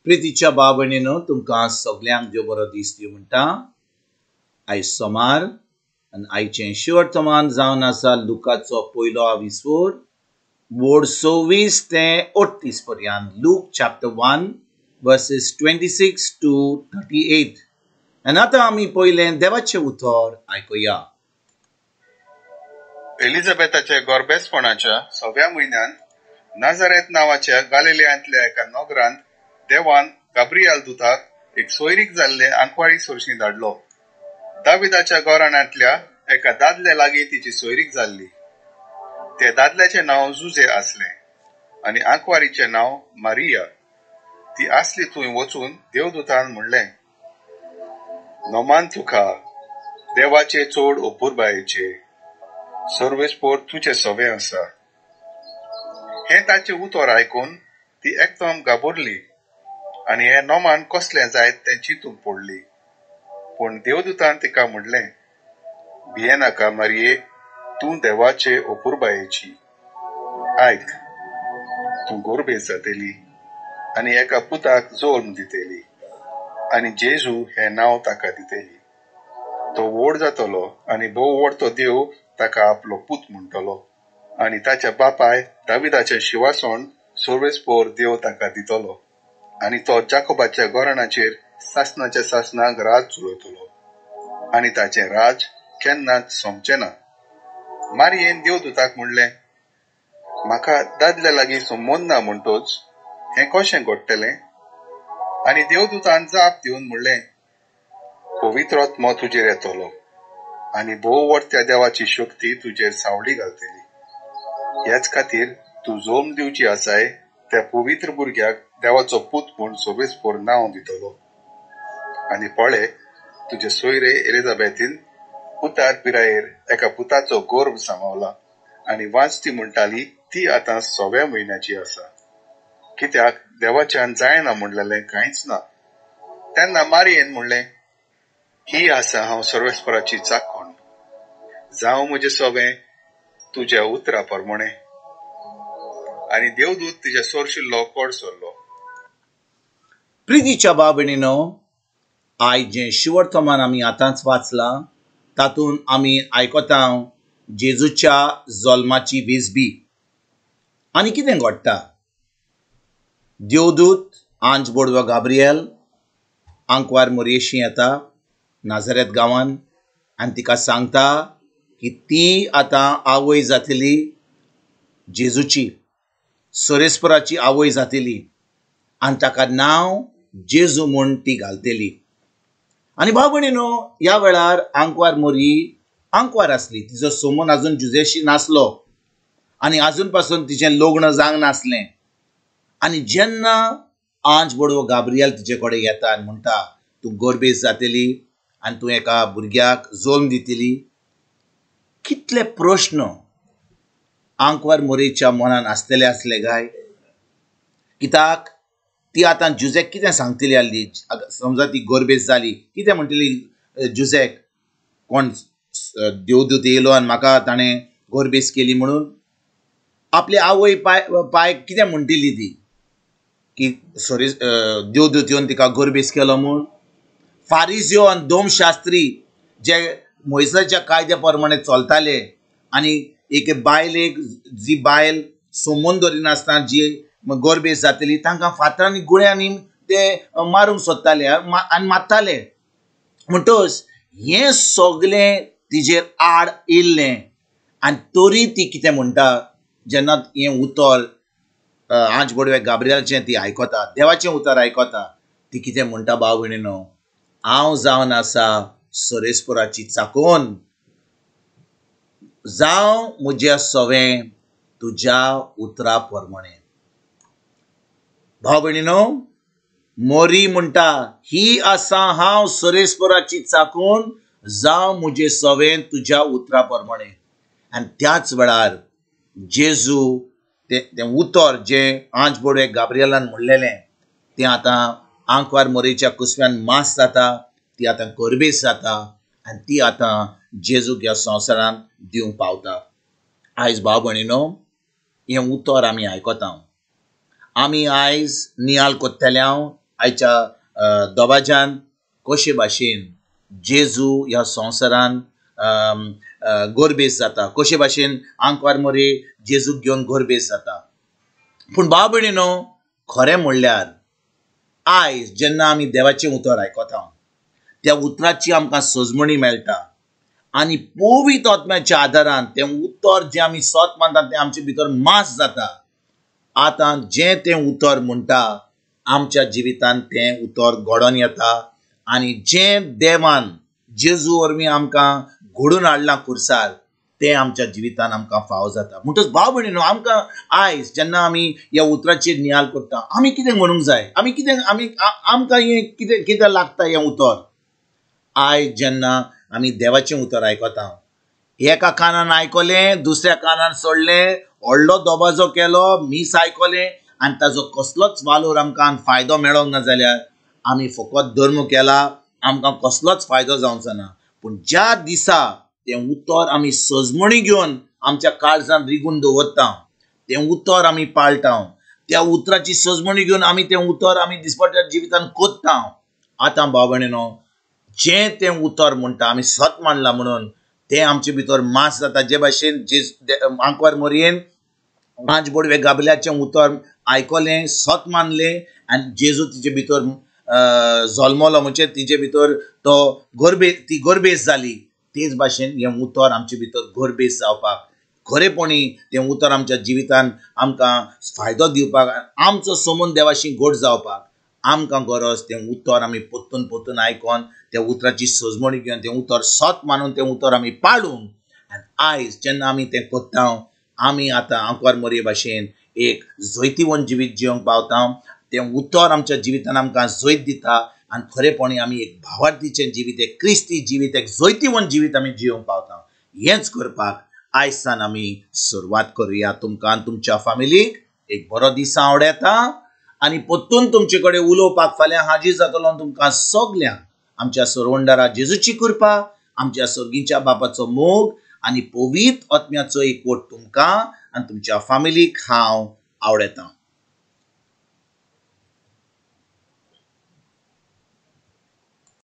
प्रितीच्या भाव भयणीनो, तुमकां सगल्यांक देव बरो दीस दिवं म्हणटा. आयज सोमार आनी आयचें शिवर्तमान जावन आसा लुकाचो पयलो आविस्वोर वोड 26 ते 38 पर्यंत. Luke chapter 1 verses 26 to 38. आनी आतां आमी पयलें देवाचें उतर आयकुया. एलिझाबेथाच्या गोरबेसपणाच्या 6व्या म्हयन्यांत नाझारेथ नांवाच्या गालिलियांतल्या एका नगरांत देवान गाब्रिएल दुताक एक सोयरीक जाल्ले आंकवारी सोरशी धाडलो. दाविदाच्या घराण्यांतल्या एका दादल्या लागीं तिची सोयरीक जाल्ली. ते दादल्याचें नांव जुजे आसलें आनी आंकवारीचें नांव मारिया. ती आसली थंय वचून देवदूतान म्हणलें, नोमान तुका देवाचे चड अपुरबायेचे, सर्वेस्पोर तुजें सवें आसा. हें ताचें उतर आयकून ती एकदम घाबरली आनी हें नोमान कसलें जायत तें चिंतूंक पडली. पूण देवदूतान तिका म्हणलें, भियेनाका मारिये, तूं देवाचे अपुरबायेची. आयक, तूं गोरबेज जातली आनी एका पुताक जल्म दितली आनी जेजू हें नांव ताका दितली. तो व्हड जातलो आनी भोव व्हडतो देव ताका आपलो पूत म्हणटलो आनी ताच्या बापाय दाविदाचें शिवासण सर्वेस्पोर देव ताका दितलो आनी तो जाकोबाच्या घराण्याचेर सासणाच्या सासणाक राज चलयतलो आनी ताचें राज केन्नाच सोंपचें ना. मारियेन देवदूताक म्हणलें, म्हाका दादल्या लागीं संबंद ना म्हणटोच हें कशें घडटलें? आनी देवदूतान जाप दिवन म्हणलें, पवित्र आत्मो तुजेर येतलो आनी भोव व्हडत्या देवाची शक्ती तुजेर सावळी घालतली. ह्याच खातीर तूं जल्म दिवची आसाय त्या पवित्र भुरग्याक देवाचो पूत म्हूण सोबेस्पोर नांव दितलो. आनी पळे, तुजे सोयरे एलिझाबेथीन पुतार पिरायेर एका पुताचो गर्भ सांबावला आनी वांचती म्हणटाली ती आतां 6व्या म्हयन्याची आसा, कित्याक देवाच्यान जायना म्हणलेलें कांयच ना. तेन्ना मारियेन म्हणलें, ही आसा हांव सर्वेस्पराची चाखण, जावं म्हजें सवें तुज्या उतरा प्रमाणे. आनी देवदूत तिच्या सोरशिल्लो कोड सरलो. प्रितीच्या भाव भयणीनो, आयज जें शिवर्तमान आमी आतांच वाचलां तातूंत आमी आयकता जेजूच्या जल्माची वेजबी आनी कितें घडटा. देवदूत आंज बोडवो गाब्रिएल आंकवार मोरयेशी येता नाझारेथ गांवान आनी तिका सांगता की ती आतां आवय जातली जेजूची, सोरेस्पराची आवय जातली आनी ताका नांव जेजू म्हूण ती घालतली. आनी भाव भयणीनो, ह्या वेळार आंकवार मोरी आंकवार आसली, तिचो सोमून आजून जुजेशी नासलो आनी आजून पासून तिचें लग्न जावंक नासलें. आनी जेन्ना आंज बोडवो गाब्रिएल तिचे कडेन येता आनी म्हणटा, तूं गोरबेज जातली आनी तूं एका भुरग्याक जल्म दितली, कितले प्रश्न आंकवार मोरेच्या मनान आसतले आसले काय? कित्याक ती आतां जुजेक कितें सांगतली आसली? समजा ती गोरबेज जाली, कितें म्हणटली जुजेक? कोण देवदूत येयलो आनी म्हाका ताणें गोरबेज केली म्हणून? आपली आवय पायक कितें म्हणटली ती की सॉरी देवदूत येवन तिका गोरबेज केलो म्हूण? फारिजियो आनी दोमशास्त्री जे मोयसाच्या कायद्या प्रमाणे चलताले आनी एक बायलेक जी बायल सोमून दवरिनासतना जी गोरबेज जातली तांकां फातरांनी गुळ्यांनी ते मारूंक सोदताले आनी मारताले. म्हणटच हें सगलें तिजेर आड येयल्लें आनी तरी ती कितें म्हणटा, जेन्ना हें उतर आंज बोडव्या गाब्रिएलाचें ती आयकता, देवाचें उतर आयकता, ती कितें म्हणटा, भाव भयणीनो, हांव जावन आसा सोरेस्पराची चाकोन, जावं म्हज्या सवें तुज्या उतरा प्रमाणे. भाव भयणीनो, मोरी म्हणटा, ही आसा हांव सोरेस्पराची चाकून, जावं म्हजें सवें तुज्या उतरा प्रमाणे. आनी त्याच वेळार जेजू तें उतर जें आंज बोडवे गाब्रिएलान म्हणलेलें तें आतां आंकवार मोरेच्या कुसव्यान मास जाता, ती आतां गोरबेज जाता आनी ती आतां जेजूक ह्या संवसारान दिवंक पावता. आयज भाव भयणीनो, हें उतर आमी आयकता. आमी आयज नियाळ कोत्तले आयच्या दबाज्यान कशे भाशेन जेजू ह्या संवसारान गोरबेस जाता, कशे भाशेन आंकवार मोरे जेजूक घेवन गोरबेस जाता। पूण भाव भयणीनो, खरें म्हणल्यार आयज जेन्ना आमी देवाचें उतर आयकता त्या उतराची आमकां सजमणी मेळटा आनी पवित्र आत्म्याच्या आदारान तें उतर जें आमी सत मानतात तें आमचे भितर मास जाता। आतां जें तें उतर म्हणटा आमच्या जिवितान तें उतर घडोवन येता आनी जें देवान जेजू वरवीं आमकां घडोवन हाडलां खुर्सार तें आमच्या जिवितान आमकां फावो जाता। म्हणटच भाव भयणीनो, आमकां आयज जेन्ना आमी ह्या उतराचेर नियाळ करता आमी कितें म्हणूंक जाय, आमी कितें आमी आमकां हें कितें कितें लागता हें उतर। आयज जेन्ना आमी देवाचें उतर आयकता, एका कानान आयकलें दुसऱ्या कानान सोडलें, व्हडलो दबाजो केलो, मीस आयकलें आनी ताजो कसलोच वालोर आमकां फायदो मेळोंक ना जाल्यार आमी फकत धर्म केला, आमकां कसलोच फायदो जावचो ना। पूण ज्या दिसा तें उतर आमी सजमणी घेवन आमच्या काळजान रिगून दवरता, तें उतर आमी पाळटा, त्या उतराची सजमणी घेवन आमी तें उतर आमी दिसपट्ट्या जिवितान कोत्ता, आतां भाव भयणीनो जें तें उतर म्हणटा आमी सत मानलां म्हणून तें आमचे भितर मास जाता। जे भाशेन जे आंकवार मोरयेन 5 बोडवे गाबल्याचें उतर आयकलें, सत मानलें आनी जेजू तिचे भितर जल्मलो, म्हणजे तिचे भितर तो गोरबे ती गोरबेस जाली। तेच भाशेन हें उतर आमचे भितर गोरबेस जावपाक, खरेपणी तें उतर आमच्या जिवितान आमकां फायदो दिवपाक, आमचो समून देवाशी गोड जावपाक आमकां गरज तें उतर आमी पोत्तून पोत्तून आयकोन त्या उतराची सजमणी घेवन तें उतर सत मानून तें उतर आमी पाळून आनी आयज जेन्ना आमी तें कोत्ता आमी आतां आंकवार मोरये भाशेन एक जैतिवंत जिवीत जिवंक पावता। तें उतर आमच्या जिवितान आमकां जैत दिता आनी खरेपणी आमी एक भावार्थीचें जिवीत, एक क्रिस्ती जिवीत, एक जैतिवंत जिवीत आमी जिवंक पावता। हेंच करपाक आयज सावन आमी सुरवात करुया। तुमकां आनी तुमच्या फामिलीक एक बरो दीस आवडता आनी परतून तुमचे कडेन उलोवपाक फाल्यां हाजीर जातलो। तुमकां सगल्यांक आमच्या सरवंडारा जेजूची कृपा, आमच्या सर्गीच्या बापाचो मोग आनी पवित्र आत्म्याचो एकवट तुमकां आनी तुमच्या फामिलीक हांव आवडता।